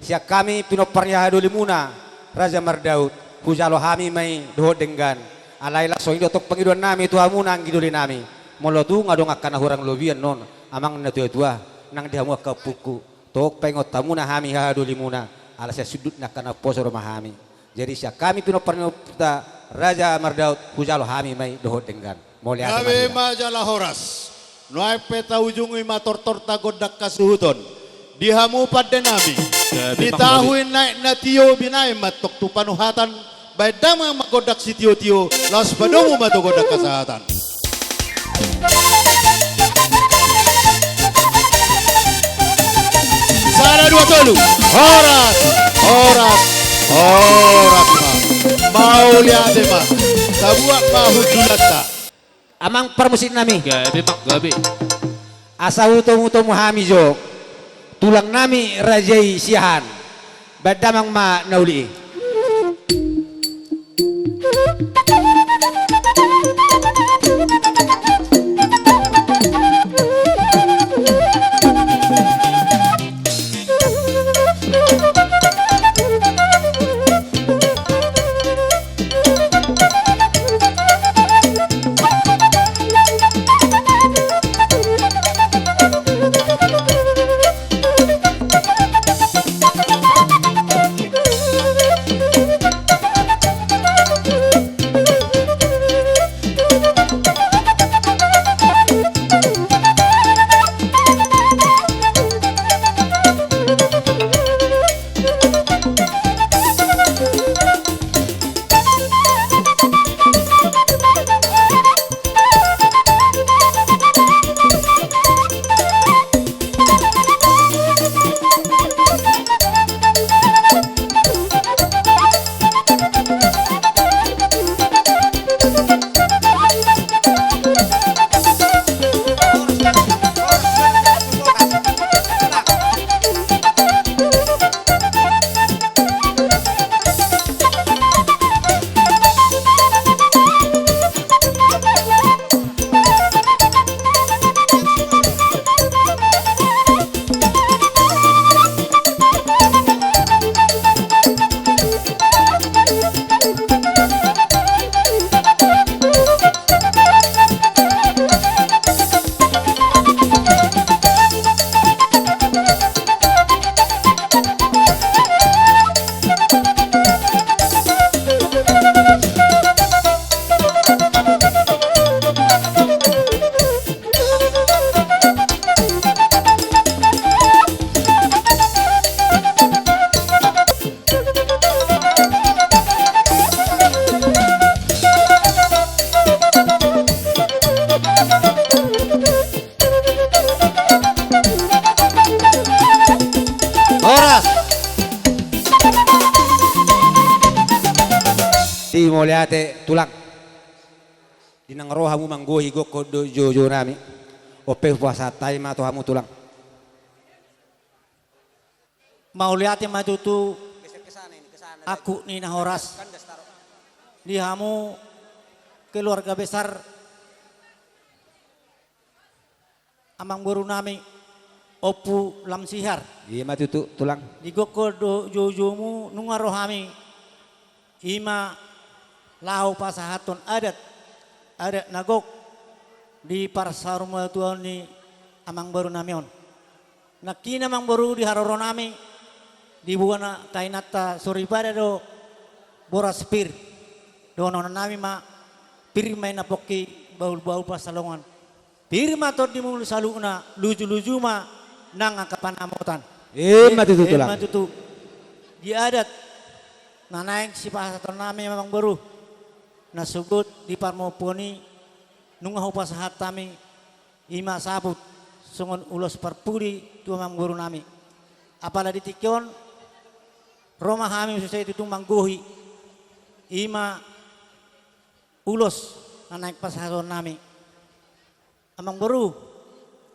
Sian hami pinompar ni hahadolimuna, Raja Mardaup, hujalo hami ma i dohot denggan. Alai laos songon i do tong pangidoannami tu hamuna anggi dolinami. Molo tung adong angka na hurang lobian on, Amang na tuatua, nang di hamu angka ompungku, tong paingot hamuna hami hahadolimuna, ala sian sundut ni angka na poso do ma hami. Jadi sian hami pinompar ni ompunta Raja Mardaud, hujalo hami ma i dohot denggan. Mauliate ma. Gabe ma jala horas. Nuaeng pe taujungi ma tortorta gondang hasuhuton. Di hamu pandenami. Gabe ma. Di tahu i naek na tio binaen ma antong tu panuhatan. Baen damang ma gondang sitiotio, laos padomu ma tu gondang hasahatan. Sada, dua, tolu. Horas, horas, horas ma. Mauliate ma. Tabuat ma hundulanta. Amang parmusik nami. Gabe, Amang, gabe. Asa hutomutomu hami jo tulang nami raja i Siahaan. Baen damang ma na uli i. Horas. Di mauliate tulang. Di na ro hamu manggohi gokhon dohot joujou nami. On pe hupasahat hami ma tu hamu tulang. Mauliate ma tutu angkup ni na horas di hamu keluarga besar amangboru nami Ompu Lam Sihar. Ima tutu tulang. Di gokhon dohot joujoumu nunga ro hami. Ima laho pasahathon adat, adat na gok di parsaurmatuaon ni amangboru nami on. Nangkin amangboru di haroro nami, di bona tahinanta soripada do boras pir. Dohonon nami ma, pir ma i na pongki, bahulbahul pansalongan. Pir ma tondimu saluhutna, lujuluju ma nang angka panamotan. Ima tutu tulang. Ima tutu. Di adat na naeng sipasahaton nami amangboru, na sogot di parmompuon i nunga hupasahat hami, ima saput songon ulos parpudi tu amangboru nami. Apala di tingki on ro ma hami muse tutu manggohi, ima ulos na naeng pasahaton nami. Amangboru,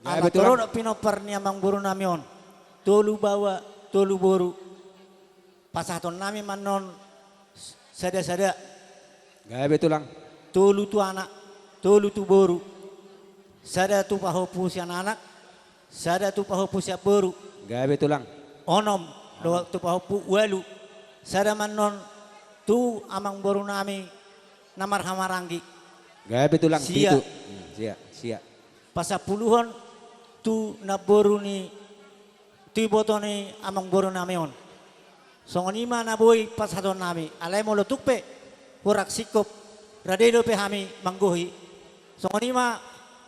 ala torop do pinompar ni amangboru nami on, tolu baoa, tolu boru. Pasahaton nami ma annon sadasada. Gabe tulang. Tolu tu anak, tolu tu boru. Sada tu pahompu sian anak, sada tu pahompu sian boru. Gabe tulang. Onom dohot tu pahompu ualu. Sada ma annon tu amangboru nami na marhahamaranggi. Gabe tulang. Sia. Pitu. Hmm, sia, sia. Pasampuluhon Tu namboru ni, tu iboto ni amangboru nami on. Songon i ma na boi pasahaton nami, alai molo tung pe hurang singkop, rade dope hami manggohi. Songon i ma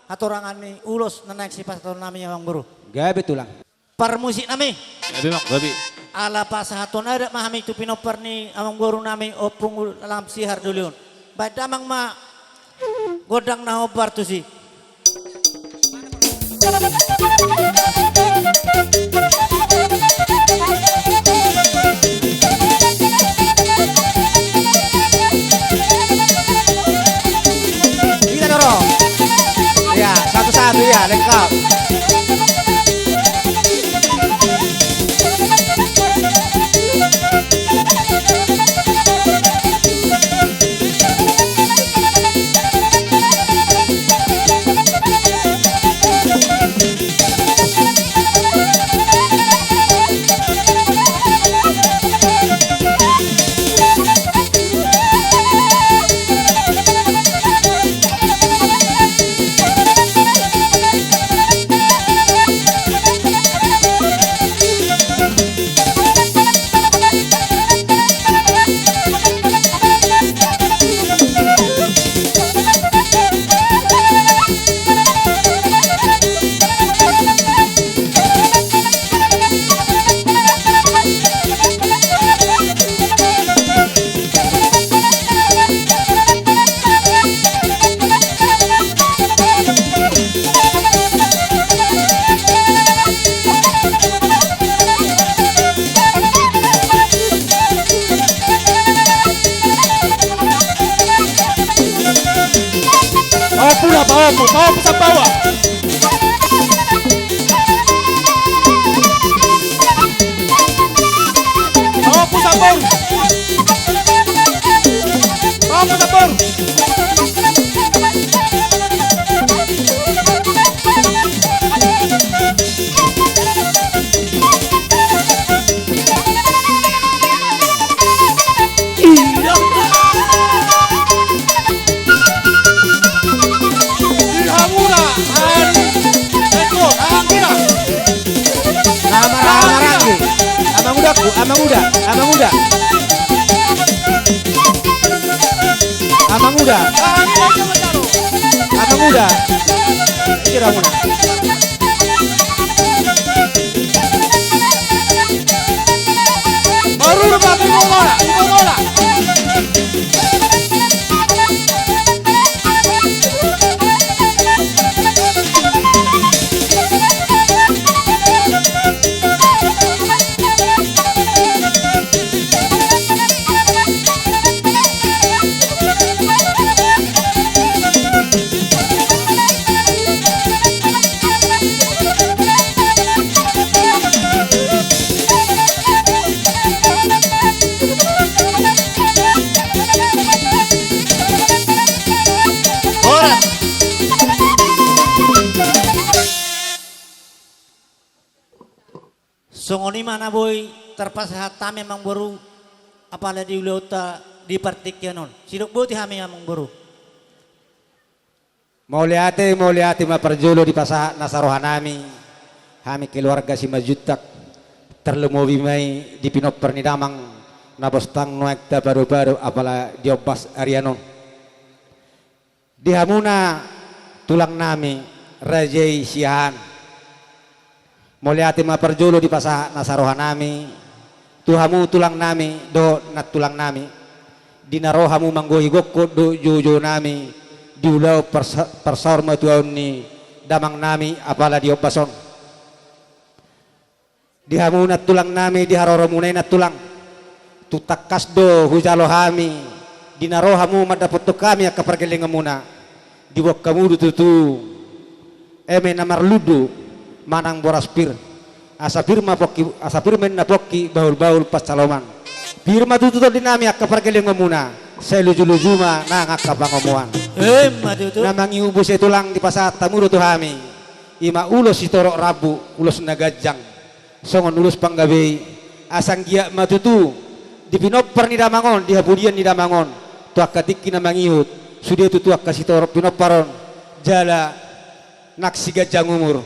hatorangan ni ulos na naeng sipasahaton nami, amangboru. Gabe tulang. Parmusik nami. Gabe, Mang, gabe. Ala pasahaton adat ma hami tu pinompar ni amangboru nami Ompung Lamsihar doli on. Baen damang ma gondang na hombar tusi. Kita dorong. Ya, satu-satu ya, lengkap. Paompu da, paompu, paompu sambawa. Paompu sambawa. Paompu sambawa. Amang Uda, Amang Uda, Amang Uda. Amang Uda. Amang Uda. Kira muna. Baru lu pakai bola, bola. Horas. Songon i ma na boi tarpasahat hami, amangboru, apala di ulaonta di partingkian on. Sidok boti hami, amangboru. Mauliate, mauliate ma parjolo dipasahat nasa rohanami, hami keluarga Simanjuntak, tarlumobi ma i di pinompar ni damang na bostang nuaeng tapadopado apala di ombas arian on. Di hamuna tulangnami, raja i Siahaan. Mauliate ma parjolo dipasahat nasa rohanami tu hamu tulangnami dohot nantulangnami, di na ro hamu manggohi gokhon dohot joujou nami di ulaon parsa-, parsaurmatuaon ni damangnami apala di ombas on. Di hamu nantulangnami, di haroromuna i nantulang, tung tangkas do hujalo hami, di na ro hamu mandapothon hami angka pargellengonmuna, diboan hamu do tutu eme na marlundu manang boras pir. Asa pir ma pongki, asa pir ma inna pongki, bahulbahul pansalongan. Pir ma tutu tondinami angka pargellengonmuna, sai lujuluju ma nang angka pangomoan. Emma tutu. Na mangihut muse tulang dipasahat hamu do tu hami, i ma ulos sitorop rambu, ulos na ganjang songon ulos panggabei, asa anggiat ma tutu di pinompar ni damang on, di hapudian ni damang on, tu angka tingki na mangihut, sude tutu angka sitorop pinompar on, jala nang siganjang umur.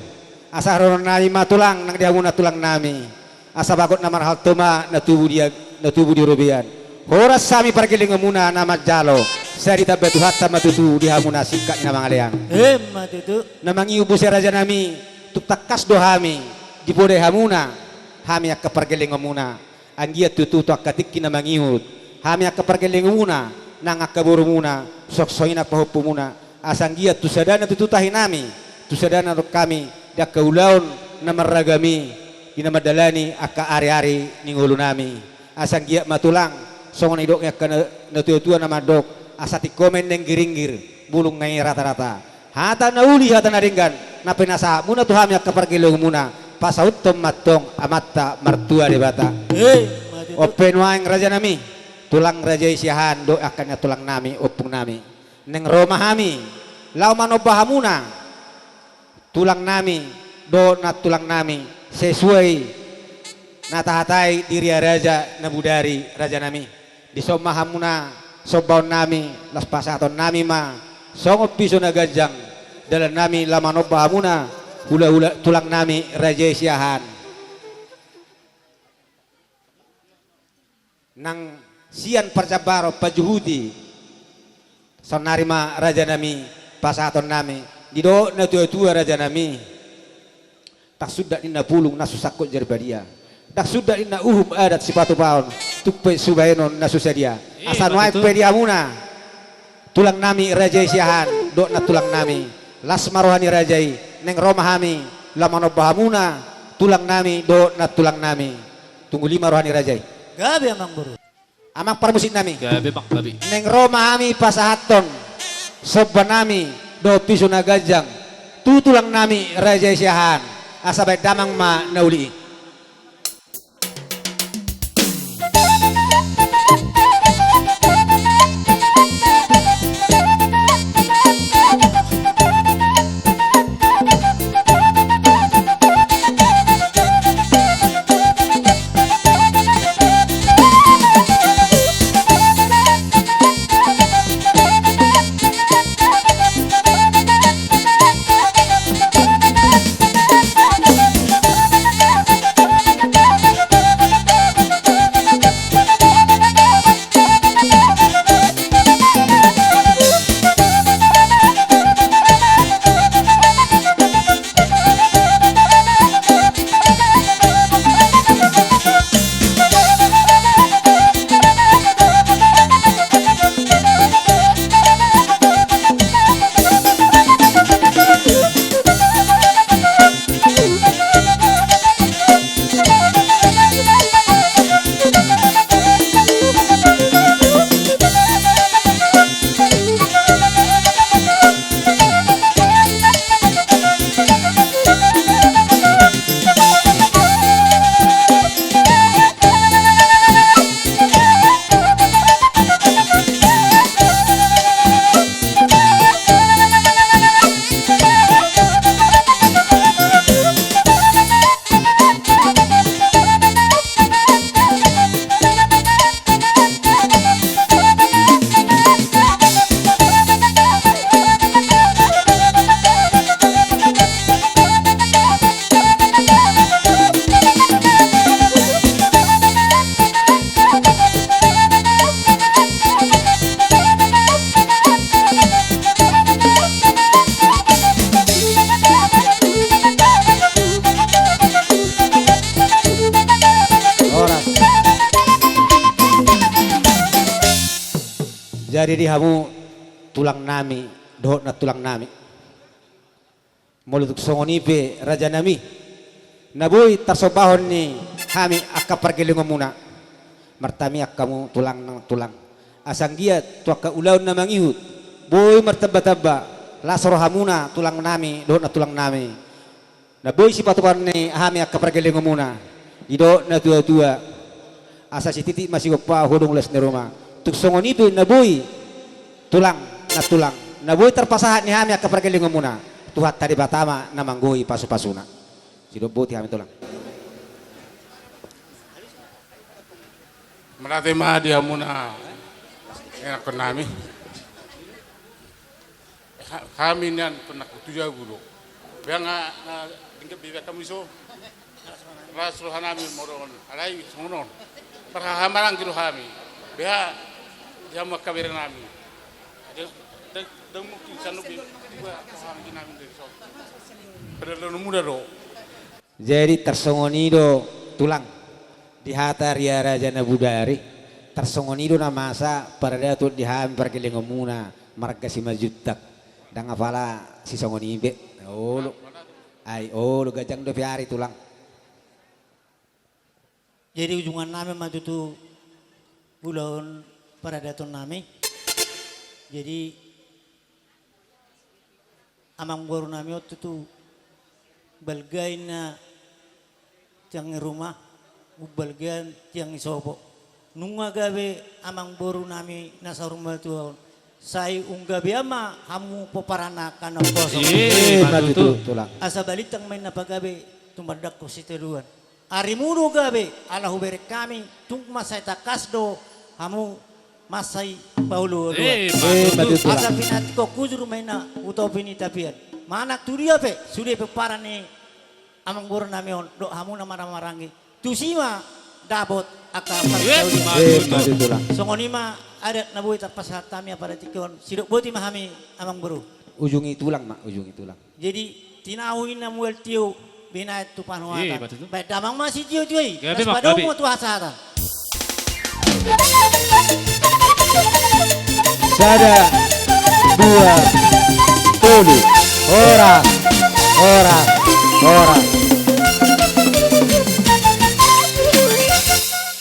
Asa haroro nami ma tulang nang di hamuna tulang nami. Asa bagot na marhalto ma na tubu di, na tubu di robean. Horas hami pargellengonmuna na manjalo. Sai ditamba Tuhanta ma tutu di hamuna singkat ni na mangalean. Emma tutu. Na mangihut muse raja nami, tung tangkas do hami dipodai hamuna, hami angka pargellengonmuna. Anggiat tutu tu angka tingki na mangihut hami angka pargellengonmuna nang angka borumuna, songon i nang pahompumuna. Asa anggiat tu sadana tutu tahi nami, tu sadana dohot hami di angka ulaon na marragam i, di na mandalani angka ari-ari ni ngolu nami. Asa anggiat ma tulang, songon nidok ni angka na, na tua-tua na mandok, asa tingko ma inna inggiringgir, bulung na i rata-rata. Hata na uli, hata na denggan na pinasahatmuna tu hami angka pargellengonmuna, pasauthon ma antong Amanta Martua Debata. Emma tutu. Onpe nuaeng raja nami, tulang raja i Siahaan dohot angka na tulang nami, ompung nami. Naeng ro ma hami laho manomba hamuna tulang nami dohot na tulang nami, sesuai na tahatai di ria raja na mudari raja nami. Dison ma hamuna sombaon nami, laos pasahaton nami ma songon piso na ganjang dalan nami laho manomba hamuna hula-hula tulang nami raja i Siahaan. Nang sian parjambaron panjuhuti, saonnari ma raja nami pasahaton nami, didok na tua-tua raja nami. Ndang sundat ninna pulung na so sangkot jari badia. Ndang sundat ninna uhum adat sipatupaon, tung pe subaenon na so sadia. Asa nuaeng pe di hamuna tulang nami raja i Siahaan dohot na tulang nami, las ma roha ni raja i, naeng ro ma hami laho manomba hamuna tulang nami dohot na tulang nami. Tunggu lima roha ni raja i. Gabe amang boru. Amang parmusik nami. Gabe bang, gabe. Naeng ro ma hami pasahathon somba nami dohot piso na ganjang tu tulang nami raja i Siahaan, asa baen damang ma na uli i. Horas. Jadi di hamu tulang nami dohot nantulang nami, molo tung songon i pe raja nami, na boi tarsombahon ni hami angka pargellengonmuna, martamiang hamu tulang nang tulang. Asa anggiat tu angka ulaon na mangihut boi martambatamba las rohamuna tulang nami dohot nantulang nami. Na boi sipatupaon ni hami angka pargellengonmuna, didok na tuatua, asa sititi ma sigompa, hodong las ni ruma. Tung songon i pe na boi tulang nantulang, na boi tarpasahat ni hami angka pargellengonmuna, Tuhanta Debata ma na manggohi pasupasuna. Sidok boti hami tulang. Mauliate ma di hamuna ianakkon nami. Ha-, hami nian pernah tu jabu do. Biang, ah, ah, Ingkon bibi hamu iso. Las rohanami modom on. Alai songon on. Parhahamaranggi do hami. Beha di hamu angka berenami. Dang, dang, dang mungkin sanu bi. Dua hahamaranggi nami dari so. Padahal muda do. Jadi tarsongon i do tulang. Di hata Ria Raja Nabudari. Tarsongon i do na masa paradaton di hami pargellengonmuna marga Simanjuntak. Dang apala sisongon i be. Olo. Ai olo, ganjang dope ari tulang. Jadi ujungannami ma tutu ulaon paradatonnami. Jadi amangborunami on tutu balga inna tiang ni ruma, umbalga tiang ni sopo. Nunga gabe amangborunami na saur matua on, sai unggabean ma hamu pomparanna angka na umposo. Ima tutu tulang. Asa balintang ma inna pagabe tumandangkon sitadoan. Arimu do gabe ala hubereng hami, tung mansai tangkas do hamu mansai paolooloan. Ima tutu tulang. Asa pinantikhon hujur ma inna hu topi ni tapian. Manang tu dia pe sude pomparan ni amangborunami on dohot hamu na marhahamaranggi, tusi ma dapot angka parsaoran. Ima tutu tulang. Songon i ma adat na boi tarpasahat hami apala tingki on. Sidok boti ma hami amangboru. Ujungi tulang ma, ujungi tulang. Jadi tinahu inna mual tio binahen tu panuatan. Baen damang ma sitiotio i. Gabe ma, gabe. Las padomu tu hasahatan. Sada, dua, tolu. Horas, horas, horas.